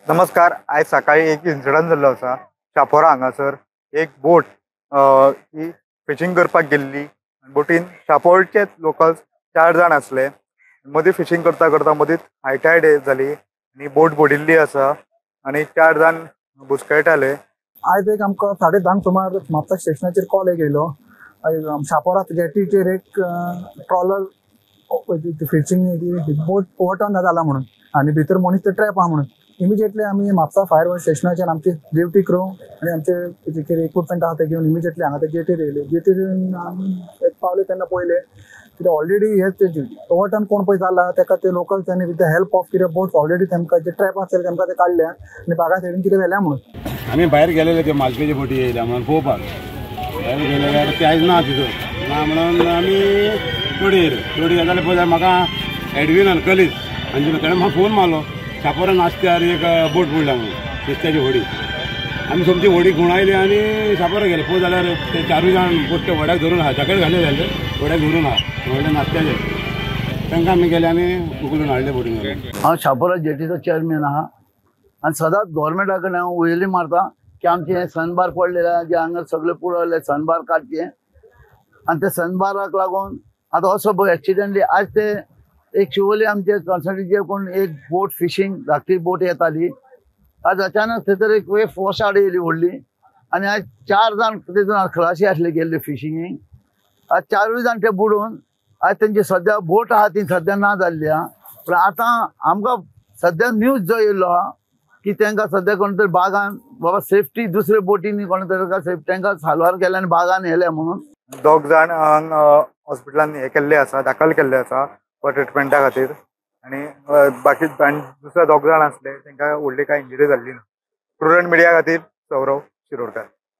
नमस्कार. आयज सकाळी एक इन्सिडंट जाल्लो आसा शापोरा हांगासर. एक बोट ही फिशींग करपाक गेल्ली. बोटीन शापोरचेच लोकल्स 4 जाण आसले. मदीं फिशींग करता करता मदींच हायटायड जाली आनी बोट बुडिल्ली आसा आनी 4 जाण बुचकळटाले. आयज एक आमकां 10:30 सुमार म्हापसा स्टेशनाचेर कॉल एक येयलो. शापोरा जेटीचेर एक ट्रॉलर फिशींग बोट ओवरटर्न जाला म्हणून आनी भितर मनीस ते ट्रॅप आहा म्हणून. इमिजिएटली आमी म्हापसा फायर स्टेशनाच्यान आमची ड्युटी क्रू आनी आमचे कितें इक्विपमेंट आहा ते घेवन इमिजिएटली हांगा ते जेटीर येयले. जेटीर आमी एक पावले तेन्ना पळयले कितें ऑलरेडी हे ओवरटर्न कोण पळय जाला तेका ते लोकल्स आनी विथ the help of कितें बोट्स ऑलरेडी तेमकां जे ट्रॅप आसले तेमकां ते काडल्या आनी बागा सायडीन कितें व्हेल्या म्हणून. आमी भायर गेलेले ते मालकेची बोटी येयल्या म्हणून पळोवपाक भायर गेले जाल्यार ते आयज ना तितून ना म्हणून आमी तोडी येयले. तोडी जाल्यार पळय म्हाका एडविनान कलीच आनी ताणें म्हाका फोन मारलो शापोरा नास्त्यार एक बोट बुडल्या म्हणून नुस्त्याची व्हडी. आमी सोमती व्हडी गुणायली आनी शापोरा गेले. पळय जाल्यार ते 4 जाण बोट ते व्हड्याक धरून आहा, जॅकेट घातले जाले व्हड्याक धरून आहा व्हडले नास्त्याचे. तांकां आमी गेले आनी उखलून हाडले बोटीन. हांव शापोरा जेटीचो चेअरमॅन आहा आनी सदांच गोवोरमेंटा कडेन हांव उयली मारता की आमचें हें सनबार पडलेलें आहा, जे हांगा सगळें पुरवलें सनबार काडचें. आनी त्या सनबाराक लागून आतां असो एक्सिडंटली आज ते एक शिवोली आमचे कॉन्स्टिट्युएन्सीचे कोण एक बोट फिशींग धाकटी बोट येताली. आज अचानक थंयसर एक वेव वोसाड येयली व्हडली आनी आज 4 जाण तितून खलाशी आसले गेल्ले फिशींगेक. आज 4 जाण ते बुडून आज तेंची सद्या बोट आहा ती सद्या ना जाल्ली आहा. पूण आतां आमकां सद्या न्यूज जो येयल्लो आहा की तांकां सद्या कोण तरी बागान बाबा सेफ्टी दुसरे बोटींनी कोण तरी सेफ्टी तांकां साल्वार केल्या आनी बागान येयल्या म्हणून. 2 जाण हॉस्पिटलान हे केल्ले आसा, दाखल केल्ले आसा फॉर ट्रिटमेंटा खातीर. आनी बाकी दुसरे 2 जाण आसले तांकां व्हडली कांय इंजरी जाल्ली ना. प्रुडंट मिडिया खातीर सौरव शिरोडकर.